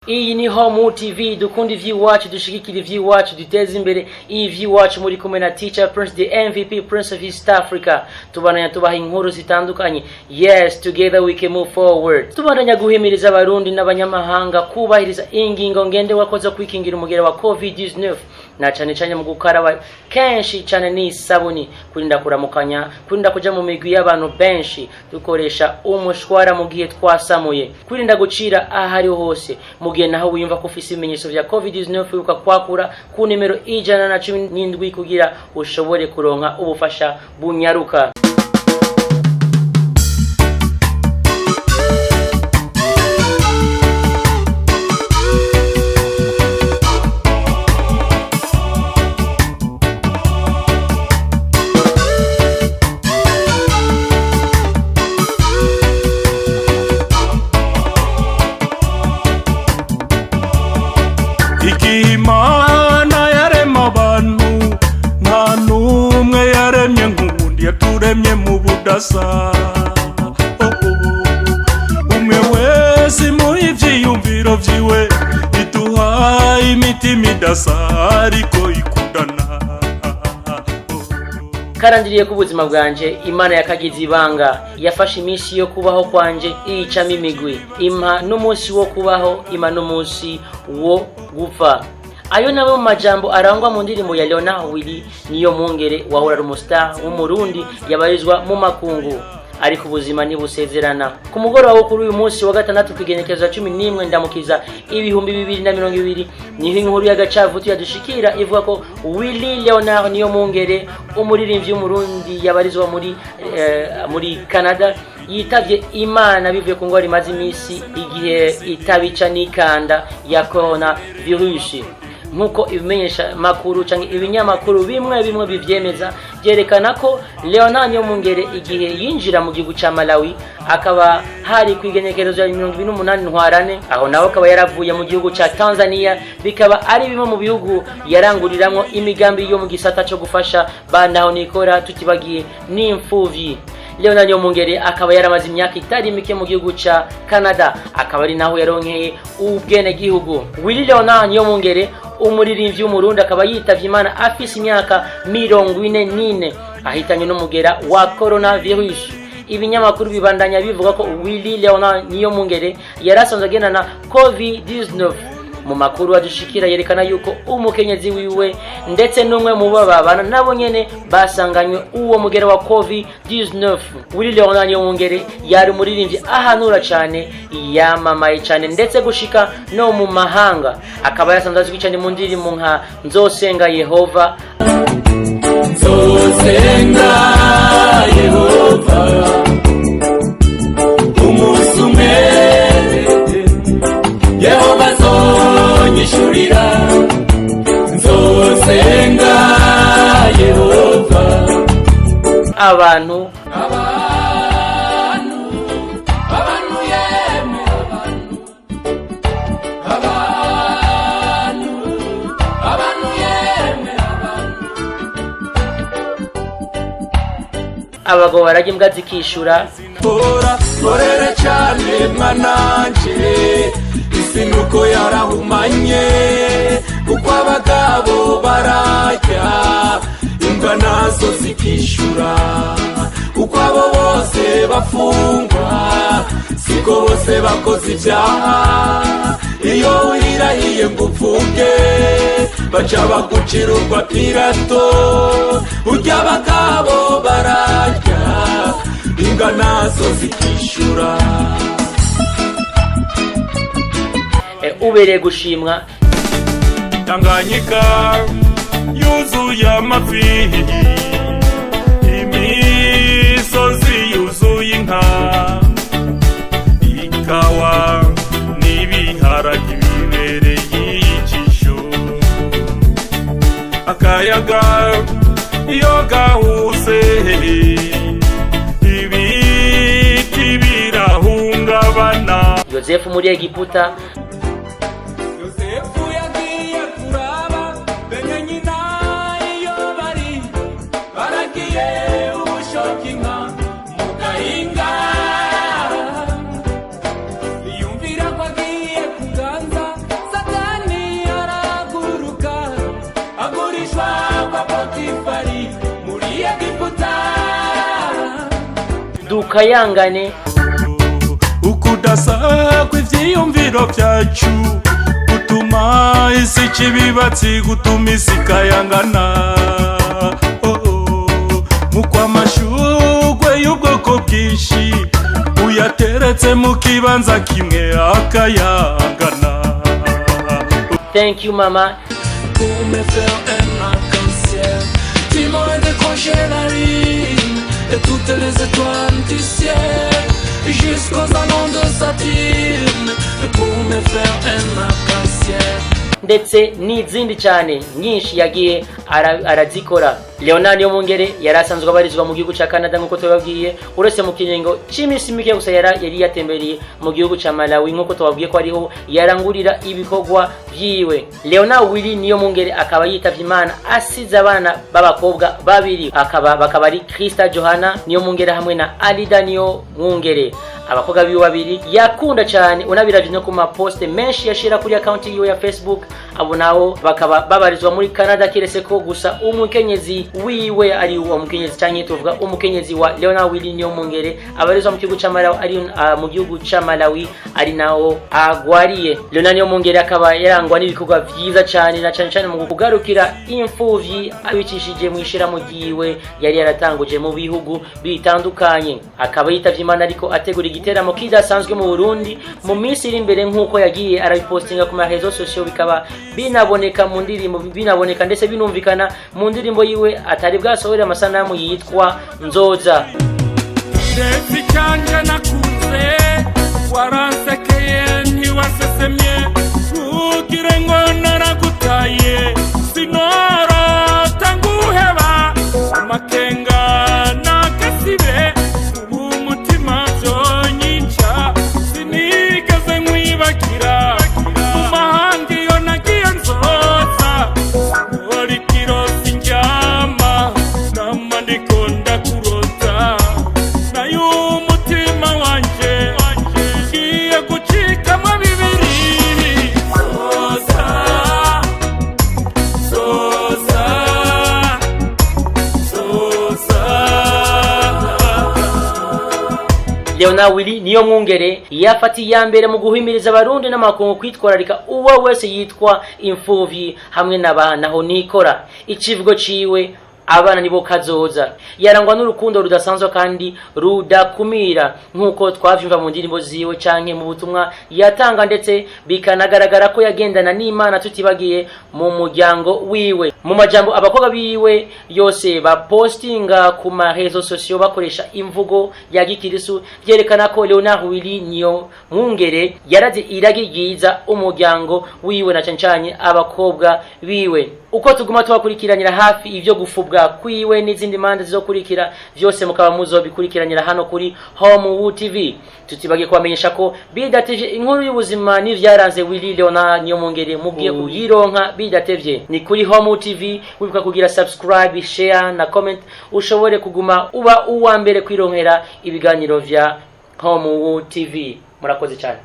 Iyi ni Home TV, dukunda ivy'iwacu, dushigikira ivy'iwacu, duteze imbere ivy'iwacu. Muri kumwe na Teacher Prince, the MVP Prince of East Africa. Tubandanya tubaha inkuru zitandukanye. Yes, together we can move forward. Tubandanya guhimiriza Abarundi n'abanyamahanga kubahiriza ingingo ngenderwako zo kwikingira umugera wa COVID-19, na cane cane mu gukaraba kenshi cane n'isabuni, kurinda kuramukanya, kurinda kuja mu migwi y'abantu benshi, dukoresha umushwara mu gihe twasamuye, kwirinda gucira ahariho hose. Mu gihe naho wiyumva ko ufise ibimenyetso vya COVID-19, wibuka kwakura ku nimero 117 kugira ushobore kuronka ubufasha bunyaruka. Igihe Imana yarema abantu, nta n'umwe yaremye nk'uwundi, yaturemye mu budasa. Oh, oh. Umwe wese muri ivyiyumviro vyiwe, iduha imitima idasa ariko ikundana. Oh, oh. Karandiriye ku buzima bwanje, Imana yakagize ibanga. Yafashe iminsi yo kubaho kwanje, iyicamo imigwi, impa n'umunsi wo kubaho, impa n'umunsi wo gupfa. Ayo nawe mu majambo arangwa mu ndirimbo ya Leonard Willy Niyo Mwungere, wahora ari umustar w'Umurundi yabarizwa mu makungu. Ariko ubuzima ntibusezerana. Ku mugoroba wo kuri uyu munsi wa gatandatu, kw'igenekerezo ya 11 Ndamukiza 2020, niho inkuru y'agacavutu yadushikira ivuga ko Willy Leonard Niyo Mwungere, umuririmbyi w'Umurundi yabarizwa muri Canada, yitavye Imana bivuye ku ngwara imaze iminsi igihe itabica n'ikanda ya corona virus. Nk'uko ibimenyesha makuru canke ibinyamakuru bimwe bimwe bivyemeza, byerekana ko Leonard Niyomwungere igihe yinjira mu gihugu ca Malawi, akaba hari ku igenekerezo ya 28 Ntwarane, aho nawe akaba yaravuye mu gihugu ca Tanzania, bikaba ari bimwe mu bihugu yaranguriramwo imigambi yo mu gisata co gufasha bantaho nikora, tutibagiye n'imfuvyi. Leonard Niyomwungere akaba yaramaze imyaka itari mike mu gihugu ca Canada, akaba ari naho yaronkeye ubwenegihugu. Willy Leonard Niyomwungere, umuririmbyi w'Umurundi, akaba yitavye Imana afise imyaka 44, ahitanye n'umugera wa coronavirus. Ibinyamakuru bibandanya bivuga ko Willy Leonard Niyomwungere yari asanzwe agendana COVID-19. Mu makuru adushikira yerekana yuko umukenyezi wiwe ndetse n'umwe mu bo babana nabo nyene basanganywe uwo mugera wa COVID-19. Willy Leonard Niyomwungere yari umuririmbyi ahanura cane, yamamaye cane ndetse gushika no mu mahanga, akaba yasanzwe azwi cane mu ndirimbo nka Nzosenga Yehova. Nzosenga Yehova umunsi umwe, Yehova azonyishurira. Nzosenga Yehova. Abantu, Abantu, abantu, yemwe abantu, abantu, abantu, yemwe abantu. Abagabo bararya imbwa zikishura. Tora nkorere cyane mwananje, isi nuko yarahumanye, kuko abagabo bararya imbwa nazo zikishura. Kuko abo bose bafungwa siko bose bakoze ibyaha. Iyo wirirahiye ngo upfunge, baca bagucira urwa Pirato. Urya abagabo bararya imbwa nazo zikishura. Ubereye gushimwa. Tanganyika yuzuye amafi, imisozi yuzuye inka, ikawa n'ibiharage bibereye ijisho. Akayaga iyo gahuse, ibiti birahungabana. Yozefu muri Egiputa. Yosefu yagiye kuraba bene nyina iyo bari baragiye ubushoka inka mu gahinga, yumvira ko agiye kuganza. Rukayangane. Ukudasa kw'ivyiyumviro vyacu gutuma isi ikibibatsi, gutuma isi ikayangana. Oh, oh. Nk'uko amashurwe y'ubwoko bwinshi uyateretse mu kibanza kimwe akayangana. Thank You Mama. Pour me faire un arc-en-ciel. Tu m'aurais décroché la lune et toutes les étoiles du ciel jusqu'aux anneaux de Saturne pour me faire un arc-en-ciel. Ndetse n'izindi cyane nyinshi yagiye arazikora. Leonard Niyomwungere yari asanzwe abarizwa mu gihugu ca Canada, nk'uko tubabwiye, uretse mu kiringo c'iminsi mike gusa yari yatembereye mu gihugu ca Malawi, nk'uko tubabwiye ko ariho yarangurira ibikorwa vyiwe. Leonard Willy Niyomwungere akaba yitavye Imana asize abana b'abakobwa babiri, bakaba ari Krista Johanna Niyomwungere hamwe na Alida Niyomwungere, abakobwa biwe babiri yakunda cyane. Unabiravye no ku maposte menshi yashira kuri account yiwe ya Facebook, abo nabo bakaba babarizwa muri Canada, kiretse ko gusa umukenyezi wiwe ari uwo mukenyezi, canke tuvuga umukenyezi wa Leonard Willy Niyomwungere, abarizwa mu gihugu ca Malawi, ari mu gihugu ca Malawi ari naho agwariye. Leonard Niyomwungere akaba yarangwa n'ibikorwa vyiza cyane, na cane cane mu kugarukira imfuvyi abicishije mu ishirahamwe ryiwe yari yaratanguje mu bihugu bitandukanye. Akaba yitavye Imana ariko ategura igiteramo kidasanzwe mu Burundi mu minsi iri imbere, nk'uko yagiye arabipostinga ku ma réseaux sociaux, bikaba binaboneka mu ndirimbo, binaboneka ndetse binumvikana mu ndirimbo yiwe atari bwasohore amasanamu yitwa Nzoza. Ndetse icyanje nakunze waransekeye, ntiwasesemye, ntugire ngo naragutaye, sinorota nguheba, amakenga nakasibe, ubu umutima byonyica, sinigeze nkwibagira mu mahanga iyo nagiye. Nzoza uri kirosi ndyama nama ndiko ndakurota, nayo umutima wanje ugiye gucikamo bibiri. Zoza, zoza, zoza. Leonard Willy Niyomwungere yafata iya mbere mu guhimiriza Abarundi n'amakungu kwitwararika uwo wese yitwa imfuvyi hamwe n'abana nikora. Icivugo ciwe, "Abana nibo kazoza." Yarangwa n'urukundo rudasanzwe kandi rudakumira, nk'uko twavyumva mu ndirimbo ziwe canke mu butumwa yatanga, ndetse bikanagaragara ko yagendana n'Imana, tutibagiye mu muryango wiwe. Mu majambo abakobwa biwe yose bapostinga ku ma réseaux sociaux bakoresha imvugo ya gikirisu, vyerekana ko Leonard Willy Niyomwungere yaraze iragi ryiza umuryango wiwe, na cane cane abakobwa biwe. Uko tuguma tubakurikiranira hafi ivyo gufubwa kwiwe n'izindi manza zizokurikira, vyose mukaba muzobikurikiranira hano kuri Home TV. Tutibagiye kubamenyesha ko bidatevye inkuru y'ubuzima n'ivyaranze Willy Leonard Niyomwungere mugiye kuyironka bidatevye, ni kuri Home TV. Wibuka kugira subscribe, share na comment, ushobore kuguma uba uwa mbere kwironkera ibiganiro vya Home TV. Murakoze cyane.